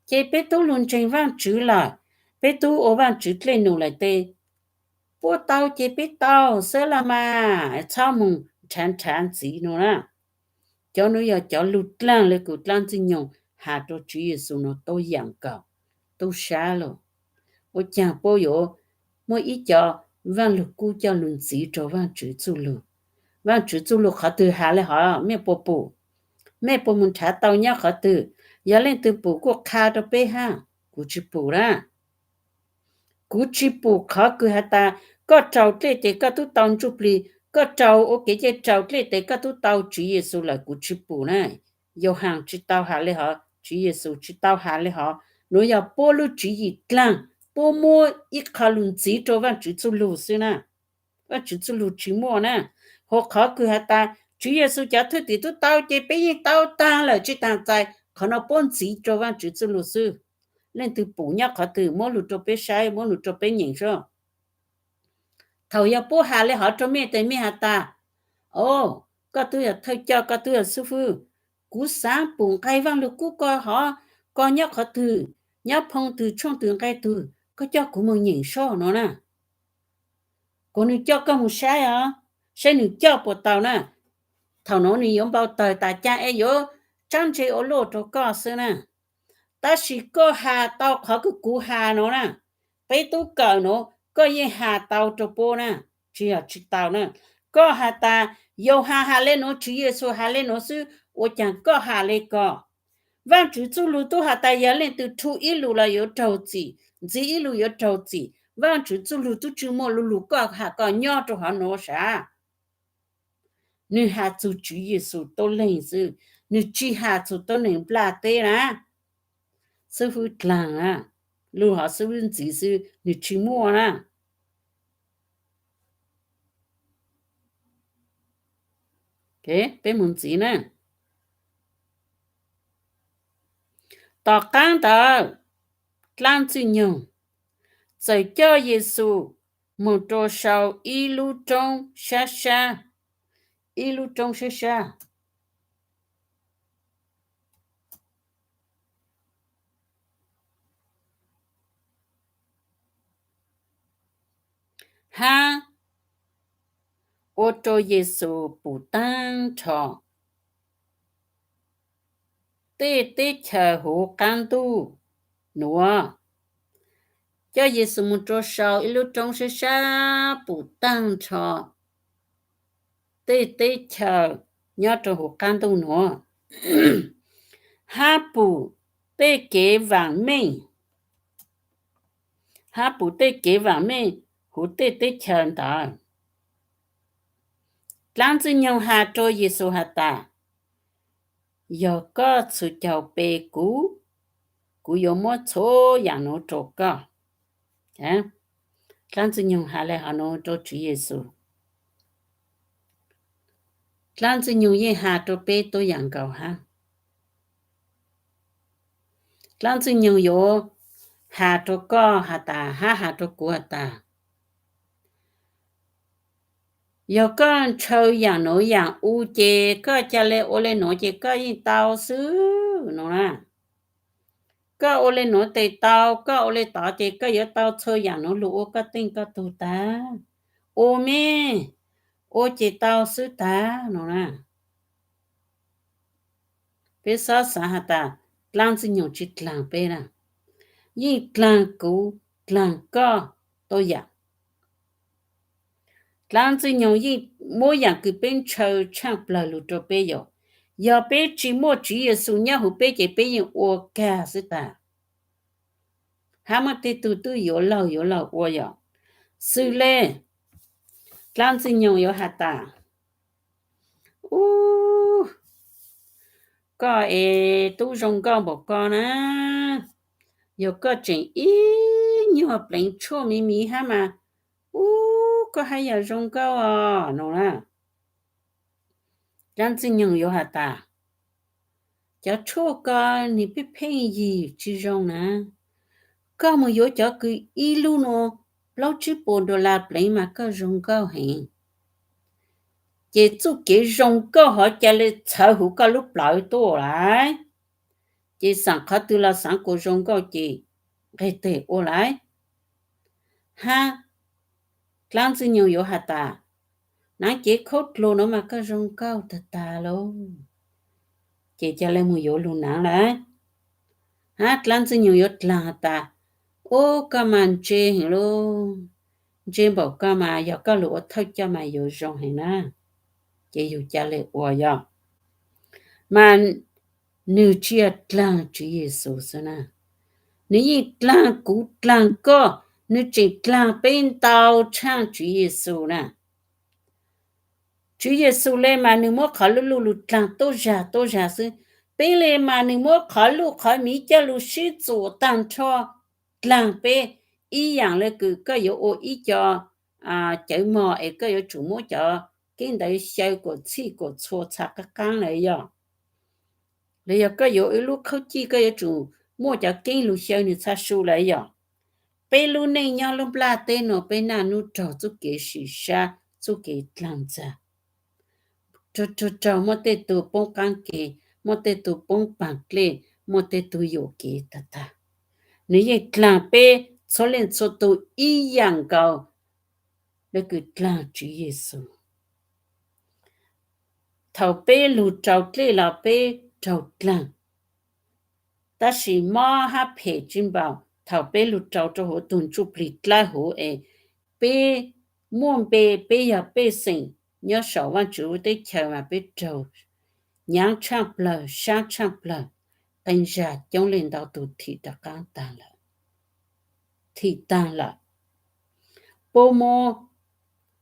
Ces peb tub lug ntseeg Vaajtswv lawm, peb tub ua Vaajtswv dlej num lawm tes, puab tau ces peb tau xwb los mas, txhob moog nrhav nrhav ntxiv nua na. Cov nuav yog cov lug dlaag le kws dlaab Ntxwg Nyoog has rua Tswv Yexus nuav tuab yaam nkaus, tub sab lug. Ua caag puab yuav muaj ib cov Vaaj Lug Kub coj lug ntxiv rua Vaajtswv txuj lug? Vaajtswv txuj lug qhov twg has le hov mej puas pum? Mej puas moog nrhav tau nyob qhov twg? Yog leej twg pum kuj qha rua peb hab, kuv tsi pum na. Kuv tsi pum qhov kws has tas koj raus dlej tes koj tub tau ntsuj plig, koj raus ua kev cai raus dlej tes koj tub tau Tswv Yexus lawm, kuv tsi pum na. Yauhas tsi tau has le hov, Tswv Yexus tsi tau has le hov. Nuav yog puab lub tswv yim dlaag, puab muab ib qho lug ntxiv rua Vaajtswv txuj lug xwb na. Vaajtswv txuj lug tsi muaj na. Hos qhov kws has tas Tswv Yexus cov thwj tim tub tau ces peb yeej tau taag lawm tsi taag txais, qhov nuav puab ntxiv rua Vaajtswv txuj lug xwb. Leej twg pum nyob qhov twg muab lug rua peb saib, muab lug rua peb nyeem sab. Thaum yog puab has le hov rua mej tes mej has tas, o, koj tub yog thawj coj, koj tub yog xib fwb, kuv xaav pum nqe Vaaj Lug Kub ko hov, ko nyob qhov twg, nyob phoo twg tshooj twg nqe twg, koj coj kuv moog nyeem sab nuav na. Kuv nwg coj koj moog saib os, saib nwg coj puas tau na. Thaum nuav nwg yuav npau tawg tas caag es yuav tsaab ntse ua luaj rua koj xwb na. Tab sis koj has tau qhov kws kuv has nuav na, peb tub kawm nuav koj yeej has tau rua puab na, tsi yog tsi tau na. Koj has tas Yauhas has le nuav, Tswv Yexus has le nuav xwb, ua caag koj has le ko? Vaajtswv txuj lug tub has tas yog leej twg rhu ib lus los yuav raug txim, ntxiv ib lus yuav raug txim. Vaajtswv txuj lug tub tsi muaj lu lug koj has ko nyob rua hov nuav sav. Nwg has txug Tswv Yexus tuab leeg xwb, nwg tsi has txug tuab neeg nplaj teb na. Xib fwb dlaag na, lug hov xib fwb ntxiv xwb, nwg tsi muaj na. Peb moog ntxiv na. Tom qaab ntawd, dlaab Ntxwg Nyoog txawm coj Yexus moog rua sau ib lub roob sab sab, ib lub roob sab sab, hab ua rua Yexus pum taag nrho tej teb chaws huv qaab ntuj nuav. Coj Yexus moog rua sau ib lub roob sab sab pum taag nrho tej teb chaws nyob rua huv qaab ntuj nuav, hab pum tej kev vaam meej, hab pum tej kev vaam meej huv tej teb chaws ntawd. Dlaab Ntxwg Nyoog has rua Yexus has tas, yog koj txhum caug pe kuv, kuv yuav muab txhua yaam nuav rua koj. Dlaab Ntxwg Nyoog has le hov nuav rua Tswv Yexus. Dlaab Ntxwg Nyoog yeej has rua peb tuab yaam nkaus hab. Dlaab Ntxwg Nyoog yuav has rua koj has tas, hab has rua kuv has tas, yog koj ntshaw yaam nuav yaam u ces koj ca le ua le nuav ces koj yeej tau xwb nuav na. Koj ua le nuav tes tau, koj ua le tod ces koj yuav tau txhua yaam nuav lug ua koj teej koj tug tag. Ua mej, ua ces tau xwb tag nuav na. Peb xob xaav has tas dlaab Ntxwg Nyoog tsi dlaag peb na, yeej dlaag kuv, dlaag koj tuab yaam. Dlaab Ntxwg Nyoog yeej muab yaam kws peb ntshaw tshaaj plawg lug rua peb yom. Yog peb tsi muaj Tswv Yexus nyob huv peb ces peb yeej ua kag xwb tag. Hab muaj tej tug twb yuav laug yuav laug ua yom. Xws le dlaab Ntxwg Nyoog yuav has tas, ub, koj es tub zoo nkauj npaum ko na, Yog koj tseem ib nyuag pleev tshuaj miv miv hab mas, ub, koj haj yam zoo nkauj os no na. Dlaab Ntxwg Nyoog yuav has tas, cov tshuaj ko nwg pheej pheej yig tsi zoo na. Koj mus yuav cov kws ib lub nuav plaub tsib puas dollar pleev mas koj zoo nkauj heev. Ces txuj kev zoo nkauj hov ca le txhawv huv koj lub plawv tuaj lawm. Ces xaam qhov twg los xaav kuas zoo nkauj ces nqeg teg ua lawm. Hab dlaab Ntxwg Nyoog yuav has tas, naav cev khaub dluag nuav mas koj zoo nkauj tag tag lauj. Ces ca le mus yuav lug naav lawm. Hab dlaab Ntxwg Nyoog yuav dlaag has tas, ub, koj mas ntse heev lauj, ntse npaum koj mas yog koj lug ua thawj coj mas yuav zoo heev na. Ces yug ca le ua yog, mas nwg tsi yog dlaag Tswv Yexus xwb na, nwg yeej dlaag kuv dlaag koj, nwg tseem dlaag peb ntau tshaaj Tswv Yexus na. Tswv Yexus le mas nwg muab qhov luj luj lug dlaag tuab zag tuab zag xwb. Peb le mas nwg muab qhov luj qhov miv coj lug sib txuam taag nrho dlaag peb, ib yaam le kws koj yuav ua ib co cawv mog es koj yuav tsum muab cov keeb ntawd xyaw kuas txhij kuas txhua txha qaab qaab lawm yog, los yog koj yuav ua ib lub khaub cij koj yuav tsum muaj cov keeb lug xyaw nwg txha su lawm yog. Peb lub neej nyob lub nplaj teb nuav peb naj nub raug txuj kev sim sab, txuj kev dlaag ntxag, raug raug muaj tej tug poob qaab ke, muaj tej tug poob paag dlej, muaj tej tug yuam kev tag tag. Nwg yeej dlaag peb txhua leej txhua tug ib yaam nkaus le kws dlaag Tswv Yexus. Thaum peb lug rau dlej los peb raug dlaag, tab sis mob hab phem tsi npaum thaum peb lug rau rau huv tug ntsuj plig dlawb huv es peb muaj npe, peb yog pej xeem nyob saum Vaajtswv lub teb chaws mas peb raug nyaav tshaaj plawg, sab tshaaj plawg, qee zag coob leej ntau tug thim rov qaab taag lawm, thim taag lawm. Puab muab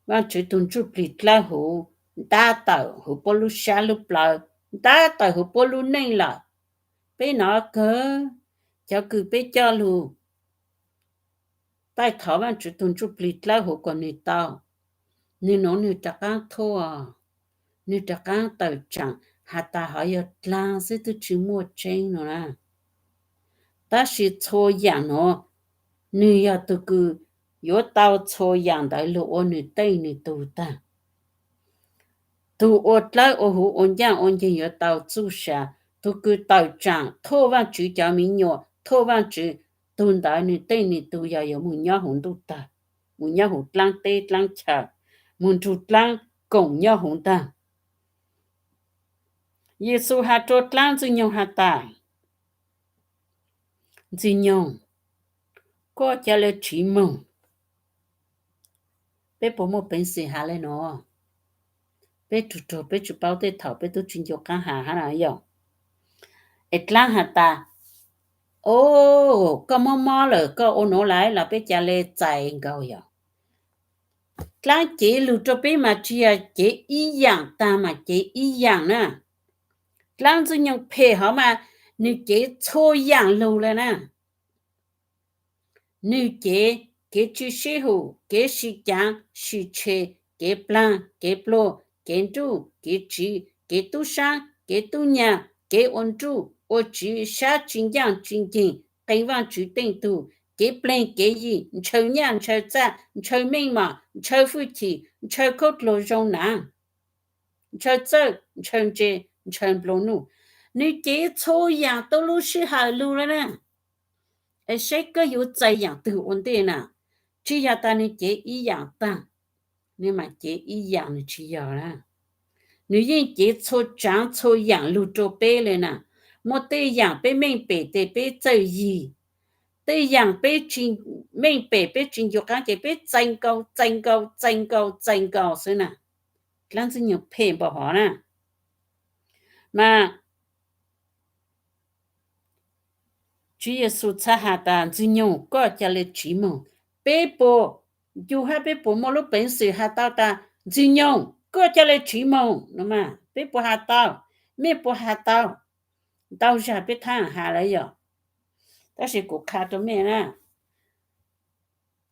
Vaajtswv tug ntsuj plig dlawb huv ntab tawm huv puab lub sab lub plawv, ntab tawm huv puab lub neej lawm. Peb nov kawg, cov kws peb coj lug taij thov Vaajtswv tug ntsuj plig dlawb huv kuas nwg tau, nwg nuav nwg rov qaab thuaj, nwg rov qaab tawm tsaam has tas hov yog dlaag xwb twb tsi muaj tseeb no na. Tab sis txhua yaam nuav, nwg yog tug kws yuav tau txhua yaam ntawd lug ua nwg tej nwg tug tag. Tug ua dlawb ua huv ua ncaaj ua nceeg yuav tau txuj sa, tug kws tawm tsaam thuaj Vaajtswv cov miv nyuam, thuaj Vaajtswv, tug ntawd nwg tej nwg tug yog yuav moog nyob huv ntuj tag, moog nyob huv dlaab teb dlaab chaw, moog nrug dlaab koom nyob huv ntag. Yexus has rua dlaab Ntxwg Nyoog has tas, Ntxwg Nyoog, koj ca le tsiv moog. Peb puas muaj peev xwm has le nuav? Peb tug rug peb tsi paub tej thaum peb tub tsi ncu qaab has hab na yog. Es dlaab has tas, o, koj mob mob lawm koj ua nuav lawm los peb ca le txais nkaus yog. Dlaab cev lug rua peb mas tsi yog cev ib yaam taag mas cev ib yaam na. Dlaab Ntxwg Nyoog phem hov mas nwg cev txhua yaam lug le na. Nwg cev kev tsi sib hum, kev sim caav sim tshe, kev plaag kev pluag, kev nruj kev tsiv, kev tub saab kev tub nyaag, kev ua nruj ua tsiv, sab tsi ncaaj tsi nceeg, qee Vaajtswv teej tug, kev pleg kev yig, ntshaw nyaj ntshaw txag, ntshaw meej mom, ntshaw fwj chim, ntshaw khaub dluag zoo naav, ntshaw txawj ntshaw ntse, ntshaw nplua nuj. Nwg cev txhua yaam tau lub sij hawm lug le na. Es saib koj yuav txais yaam twg ua ntej na. Tsi yog tas nwg cev ib yaam taag, nwg mas cev ib yaam nwg tsi yog na. Nwg yeej cev txhua tsaav txhua yaam lug rua peb le na. Muaj tej yaam peb meej pem tes peb txawj yig, tej yaam peb tsi meej pem peb tsi ncu qaab ces peb txais nkaus txais nkaus txais nkaus txais nkaus xwb na. Dlaab Ntxwg Nyoog phem npaum hov na. Mas Tswv Yexus txhad has tas, Ntxwg Nyoog, koj ca le tsiv moog. Peb puas ncu hab peb puas muaj lub peev xwm has tau tas, Ntxwg Nyoog, koj ca le tsiv moog no mas? Peb puas has tau? Mej puas has tau? Ntau zag peb thaam has lawm yog. Tab sis kuv qha rau mej na,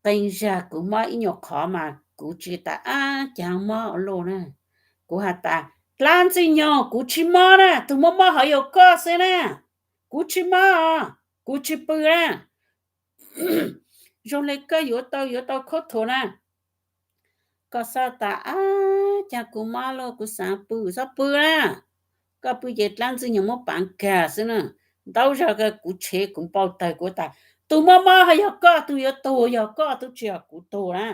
qee zag kuv mob ib nyuag qhov mas kuv tsis tas ab caag mob ua luaj na. Kuv has tas, Dlaab Ntxwg Nyoog, kuv tsis mob na, tug mob mob hov yog koj xwb na. Kuv tsis mob, kuv tsis pw na. Zoo le koj yuav tau, yuav tau khaub thuas na. Koj xav tas ab caag kuv mob lauj, kuv xaav pw, txhob pw na. Koj pw ces Dlaab Ntxwg Nyoog muab paav kag xwb na. Ntau zag kuv tshev kuv npau taws kuv tas, tug mob mob hov yog koj, tug yuav tuag yog koj, tug tsis yog kuv tuag na.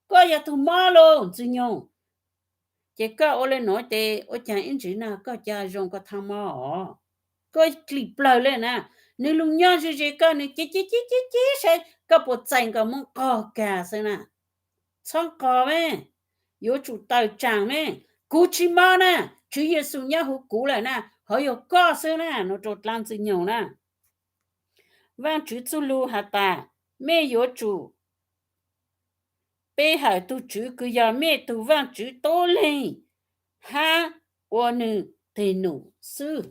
Koj yog tug mob lauj Ntxwg Nyoog. Ces koj ua le nuav ces ua caag ib ntsis no koj ca zoo koj thaab mob os. Koj dlim plawg le na. Nwg lug nyob ze ze koj, nwg cev cev cev cev saib koj puas txais nkaus muab nqog kag xwb na. Txhob nqog me, yuav tsum tawm tsaam me. Kuv tsis mob na, Tswv Yexus nyob huv kuv lawm na, hov yog koj xwb na, nug rau Dlaab Ntxwg Nyoog na. Vaajtswv txuj lug has tas, mej yuav tsum pe hawm tug Tswv kws yog mej tug Vaajtswv tuab leeg hab ua nwg teg num xwb.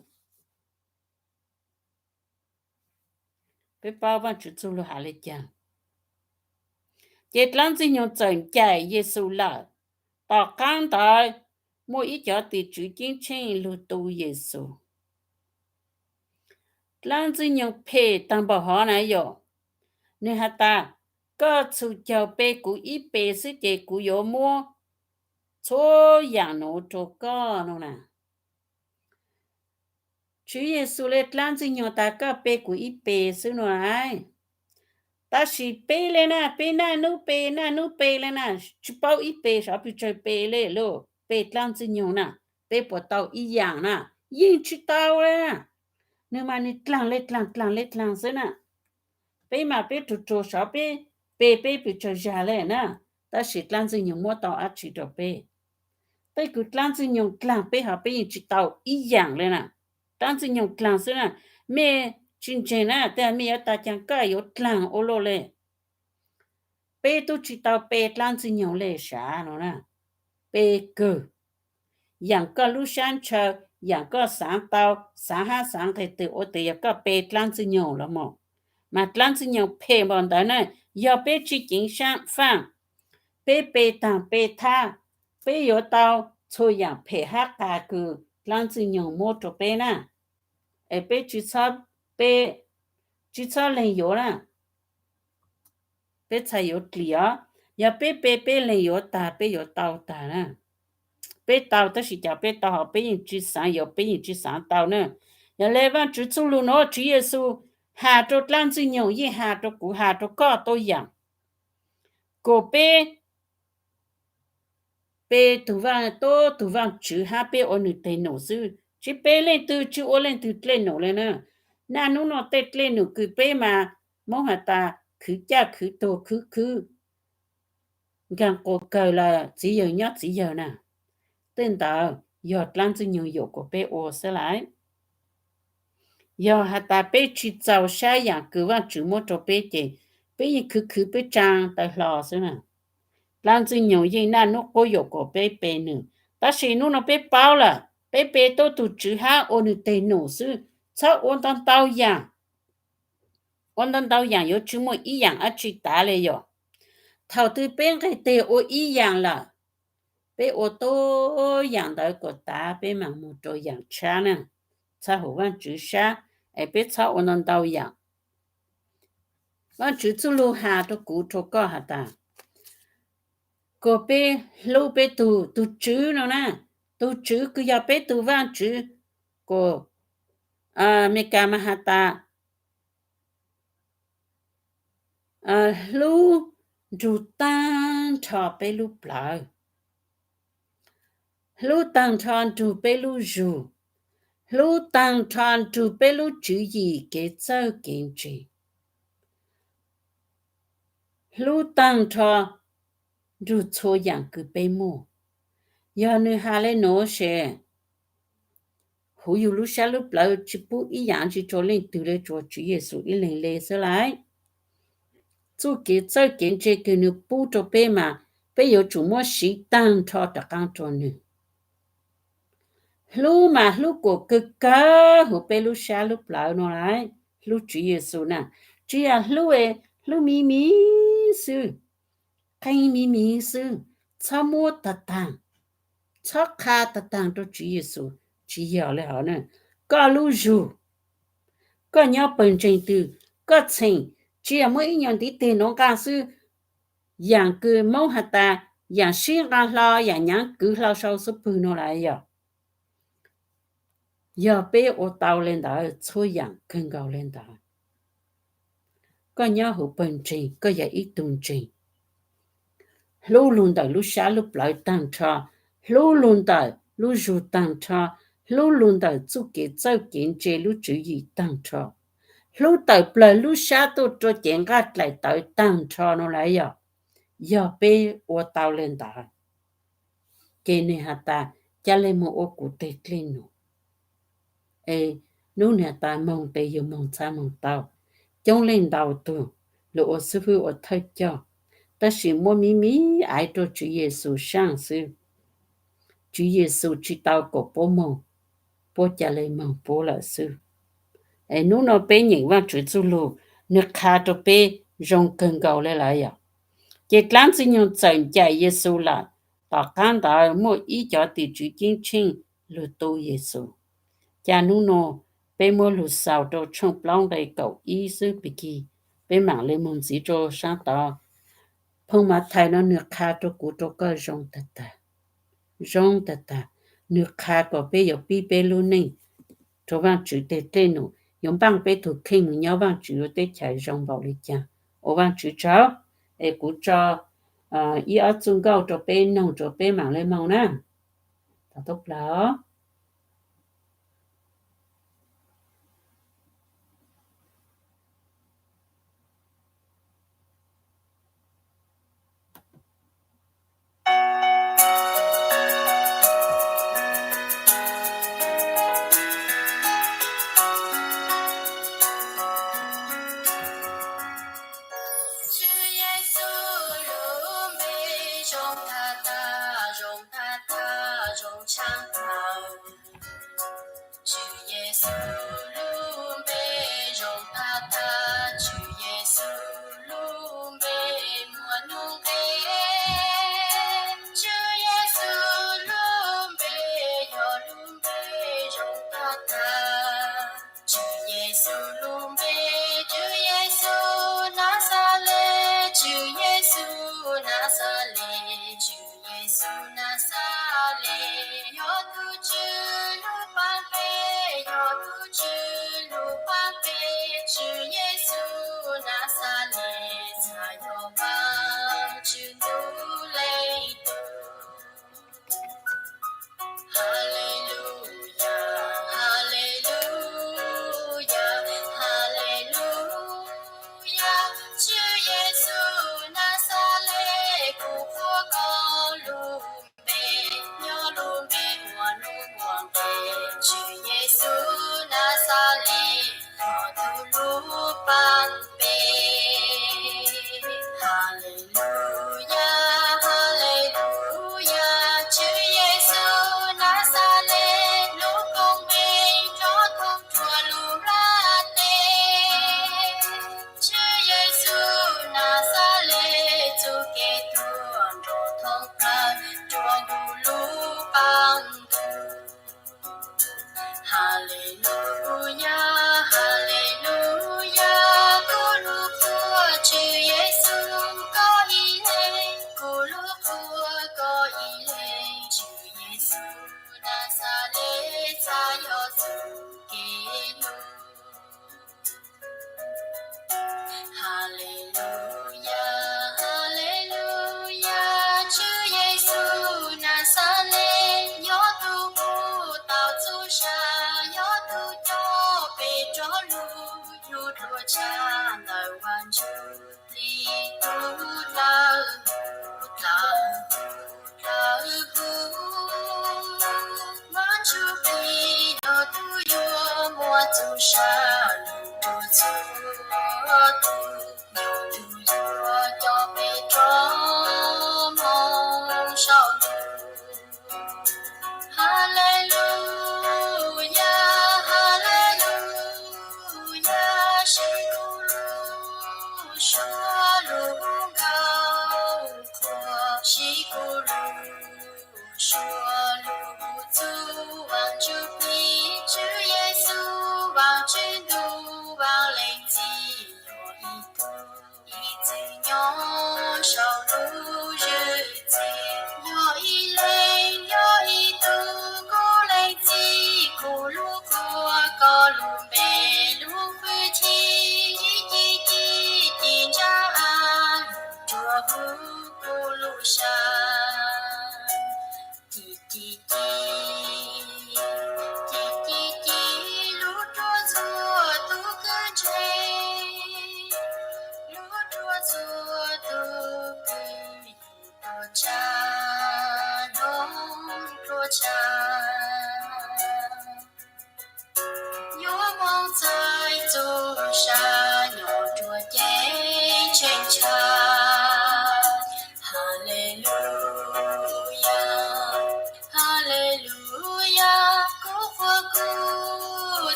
Peb paub Vaajtswv txuj lug has le caag. Ces Dlaab Ntxwg Nyoog txawm ncaim Yexus lawm. Tom qaab ntawd muaj ib cov tim tswv ceeb tsheej lug tu Yexus. Dlaab Ntxwg Nyoog phem taag npaum hov na yom. Nwg has tas, koj txhum caug pe kuv ib pe xwb ces kuv yuav muab txhua yaam nuav rua koj no na. Tswv Yexus le Dlaab Ntxwg Nyoog tas koj pe kuv ib pe xwb no na. Tab sis peb le na, peb naj nub pe naj nub pe le na, tsis paub ib pe sov pes tsawg pe le lauj, pe Dlaab Ntxwg Nyoog na, peb puas tau ib yaam na? Yeej tsis tau le. Nwg mas nwg dlaag le dlaag dlaag le dlaag xwb na. Peb mas peb rug rua sov peb pe peb pes tsawg zag le na, tab sis Dlaab Ntxwg Nyoog muab tau dab tsi rua peb? Tej kws Dlaab Ntxwg Nyoog dlaag peb hov peb yeej tsis tau ib yaam le na. Dlaab Ntxwg Nyoog dlaag xwb na. Mej tsis ntseeg na, tej mej yuav tas caag koj yuav dlaag ua luaj le. Peb tub tsis tau pe Dlaab Ntxwg Nyoog le sav no na. Pe kawg. Yaam koj lub sab ntshaw, yaam koj xaav tau, xaav hab xaav nqeg twg ua twg yog koj pe Dlaab Ntxwg Nyoog los mas. Mas Dlaab Ntxwg Nyoog phem npaum ntawd na, yog peb tsis ceev faaj, peb pe taag pe thab, peb yuav tau txhua yaam phem hab qas kws Dlaab Ntxwg Nyoog muab rua peb na. Es peb tsis txhob, peb tsis txhob leeg yuav na. Peb txhaj yuav dlim os. Yog peb pe peb leeg yuav tag peb yuav tau tag na. Peb tau tab sis cov peb tau hov peb yeej tsis xaav yuav, peb yeej tsis xaav tau na. Yog le Vaajtswv txuj lug nuav Tswv Yexus has rua Dlaab Ntxwg Nyoog yeej has rua kuv has rua koj tuab yaam, kuas peb pe tug Vaaj, tuab tug Vaajtswv hab peb ua nwg teg num xwb, tsis pe leej twg tsis ua leej twg dlej num le na. Naj nub nuav tej dlej num kws peb mas Moob has tas khwv caj khwv tuag khwv khwv nkaag quas kawg lawm txiv yawg nyob txiv yawg na. Tej ntawd yog Dlaab Ntxwg Nyoog yuam kuas peb ua xwb lawm. Yog has tas peb tsis txaus sab yaam kws Vaajtswv muab rua peb ces peb yeej khwv khwv peb tsaa taw hlo xwb na. Dlaab Ntxwg Nyoog yeej naj nub quab yuam kuas peb pe nwg, tab sis nub nuav peb paub lawm, peb pe tuab tug Tswv hab ua nwg teg num xwb, txhob ua ntau ntau yaam. Ua ntau ntau yaam yuav tsis muaj ib yaam dab tsi tav le yom. Thaum twg peb nqeg teg ua ib yaam lawm, peb ua tuab yaam ntawd kuas tav peb maam moog rua yaam tshab na. Txhaj hum Vaajtswv sab, es peb txhob ua ntau ntau yaam. Vaajtswv txuj lug has rua kuv rua koj has tas, kuas peb hlub peb tug, tug Tswv no na. Tug Tswv kws yog peb tug Vaajtswv, kuas Amelikas mas has tas, hlub nrug taag nrho peb lub plawv, hlub taag nrho nrug peb lub zug, hlub taag nrho nrug peb lub tswv yim kev txawj kev ntse, hlub taag nrho nrug txhua yaam kws peb muaj. Yog nwg has le nuav ces huv yug lub sab lub plawv tsis pub ib yaam dab tsi rua leej twg le, tsuas Tswv Yexus ib leeg le xwb lawm. Txuj kev txawj kev ntse kws nwg pub rua peb mas peb yuav tsum muab siv taag nrho rov qaab rua nwg. Hlub mas hlub kuas kawg kawg huv peb lub sab lub plawv no lawm, hlub Tswv Yexus na. Tsis yog hlub, hlub miv miv xwb, qee miv miv xwb, txhob muab tag taag, txhob qha tag taag rua Tswv Yexus, tsis yog le hov na. Koj lub zug, koj nyob pawg ntseeg twg, koj txheem, tsis yog muab ib nyuag ntiv teg nuav nqaa xwb, yaam kws Moob has tas, yaam sib nqaa hlo, yaam nyaav kwv hlo sau xub pwg nuav lawm yog. Yog peb ua tau le ntawd, txhua yaam kawg nkaus le ntawd. Koj nyob huv pawg ntseeg, koj yog ib tug ntseeg, hlub lug ntawm lub sab lub plawv taag nrho, hlub lug ntawm lub zug taag nrho, hlub lug ntawm txuj kev txawj kev ntse lub tswv yim taag nrho, hlub tawm plawg lub sab tuaj rua cev nqaj dlaim tawv taag nrho nuav lawm yog. Yog peb ua tau le ntawd, ces nwg has tas, ca le moog ua kuv teg dlej num. Es nub nwg has tas moog tes yug moog txha moog tau. Coob leej ntau tug lug ua xib fwb ua thawj coj, tab sis muab miv miv aiv rua Tswv Yexus saab xwb. Tswv Yexus tsis tau kom puab moog, puab ca le moog puab lawm xwb. Es nub nua peb nyeem Vaajtswv txuj lug, nwg qha rua peb zoo kawg nkaus le lawm yog. Ces dlaab Ntxwg Nyoog txawm ncaim Yexus lawm. Tom qaab ntawd muaj ib cov tim tswv ceeb tsheej lug tu Yexus. Ca nub nua peb muab lug xaus rua tshooj plaub nqe kaum ib xwb pig kig, peb maam le moog ntxiv rua saab tod. Phoo Mathais no nwg qha rua kuv rua koj zoo tag tag, zoo tag tag. Nwg qha kom peb yuav pib peb lub neej rua Vaajtswv teg dlej num, yuav npaaj peb tug kheej moog nyob Vaajtswv lub teb chaws zoo npaum le caag. Ua Vaajtswv tsaug, es kuv tso ib ob txuj nkauj rua peb noog rua peb maam le moog na. Tau tub plaws. Tswv Yexus lub npe zoo tag tag, zoo tag tag, zoo tshaaj plawg. Tswv Yexus lub npe zoo tag tag, Tswv Yexus lub npe muaj nub nqe. Tswv Yexus lub npe yog lub npe zoo tag tag. Tswv Yexus lub npe, Tswv Yexus Naxales, Tswv Yexus Naxales, Tswv Yexus Naxales, yog tug Tswv lub paj npe, yog tug Tswv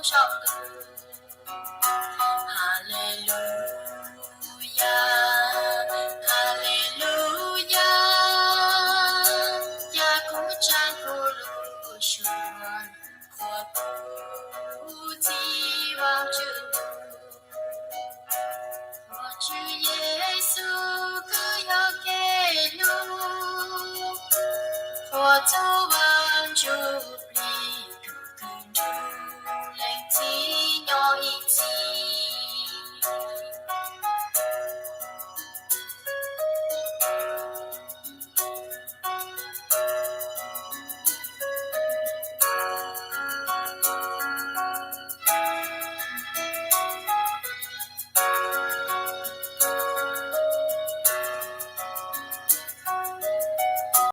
saum ntuj. Haleluyas, haleluyas, cas kuv tsaa kuv lub suab qhuas tus txiv Vaajtswv. Tus Tswv Yexus kws yog kev hlub, qhuas txug Vaajtswv